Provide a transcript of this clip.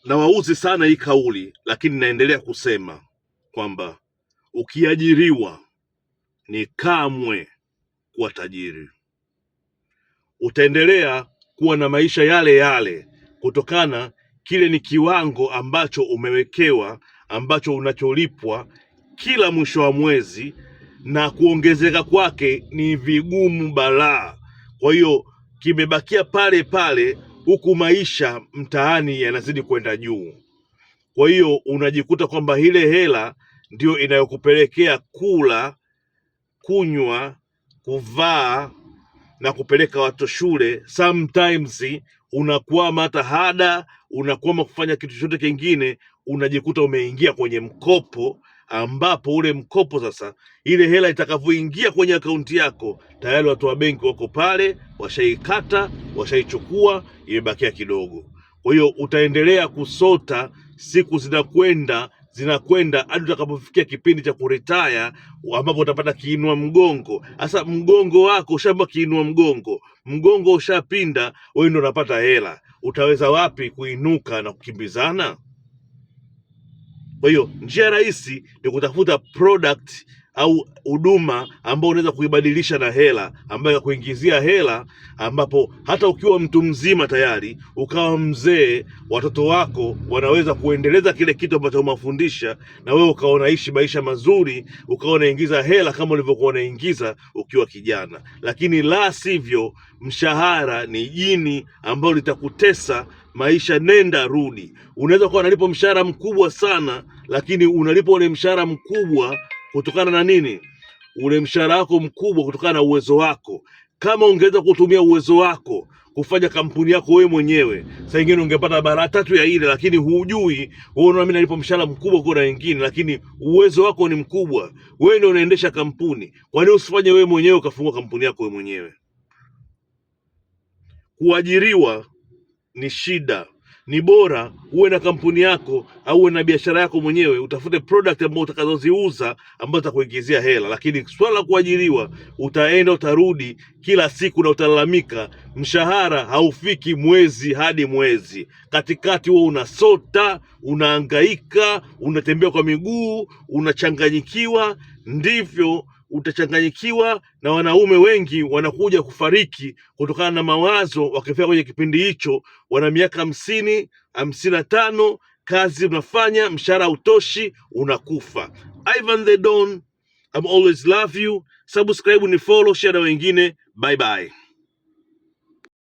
Nawauzi sana hii kauli, lakini naendelea kusema kwamba ukiajiriwa ni kamwe kuwa tajiri, utaendelea kuwa na maisha yale yale kutokana kile ni kiwango ambacho umewekewa, ambacho unacholipwa kila mwisho wa mwezi, na kuongezeka kwake ni vigumu balaa. Kwa hiyo kimebakia pale pale, huku maisha mtaani yanazidi kwenda juu. Kwa hiyo unajikuta kwamba ile hela ndio inayokupelekea kula, kunywa, kuvaa na kupeleka watu shule. Sometimes unakwama hata ada, unakwama kufanya kitu chochote kingine, unajikuta umeingia kwenye mkopo, ambapo ule mkopo sasa, ile hela itakavyoingia kwenye akaunti yako tayari watu wa benki wako pale, washaikata, washaichukua, imebakia kidogo. Kwa hiyo utaendelea kusota, siku zinakwenda zinakwenda hadi utakapofikia kipindi cha kuretire, ambapo utapata kiinua mgongo. Sasa mgongo wako ushaambiwa kiinua mgongo, mgongo ushapinda, wewe ndio unapata hela, utaweza wapi kuinuka na kukimbizana? Kwa hiyo njia rahisi ni kutafuta product au huduma ambayo unaweza kuibadilisha na hela, ambayo kuingizia hela, ambapo hata ukiwa mtu mzima tayari ukawa mzee, watoto wako wanaweza kuendeleza kile kitu ambacho umewafundisha, na wewe ukawa unaishi maisha mazuri, ukawa unaingiza hela kama ulivyokuwa unaingiza ukiwa kijana. Lakini la sivyo, mshahara ni jini ambalo litakutesa maisha nenda rudi. Unaweza kuwa unalipwa mshahara mkubwa sana, lakini unalipwa ule mshahara mkubwa kutokana na nini? Ule mshahara wako mkubwa kutokana na uwezo wako. Kama ungeweza kutumia uwezo wako kufanya kampuni yako wewe mwenyewe, saa ingine ungepata mara tatu ya ile, lakini hujui. Wewe unaona mimi nalipwa mshahara mkubwa kwa wengine, lakini uwezo wako ni mkubwa, wewe ndio unaendesha kampuni. Kwa nini usifanye wewe mwenyewe ukafungua kampuni yako wewe mwenyewe? Kuajiriwa ni shida. Ni bora uwe na kampuni yako au uwe na biashara yako mwenyewe, utafute product ambayo utakazoziuza ambazo zitakuingizia hela. Lakini swala la kuajiriwa, utaenda utarudi kila siku na utalalamika, mshahara haufiki mwezi hadi mwezi. Katikati wewe unasota, unahangaika, unatembea kwa miguu, unachanganyikiwa. Ndivyo utachanganyikiwa, na wanaume wengi wanakuja kufariki kutokana na mawazo wakifika kwenye kipindi hicho, wana miaka 50, 55, kazi unafanya, mshahara hautoshi, unakufa. Ivan the Don, I'm always love you. Subscribe ni follow, share na wengine. Bye bye.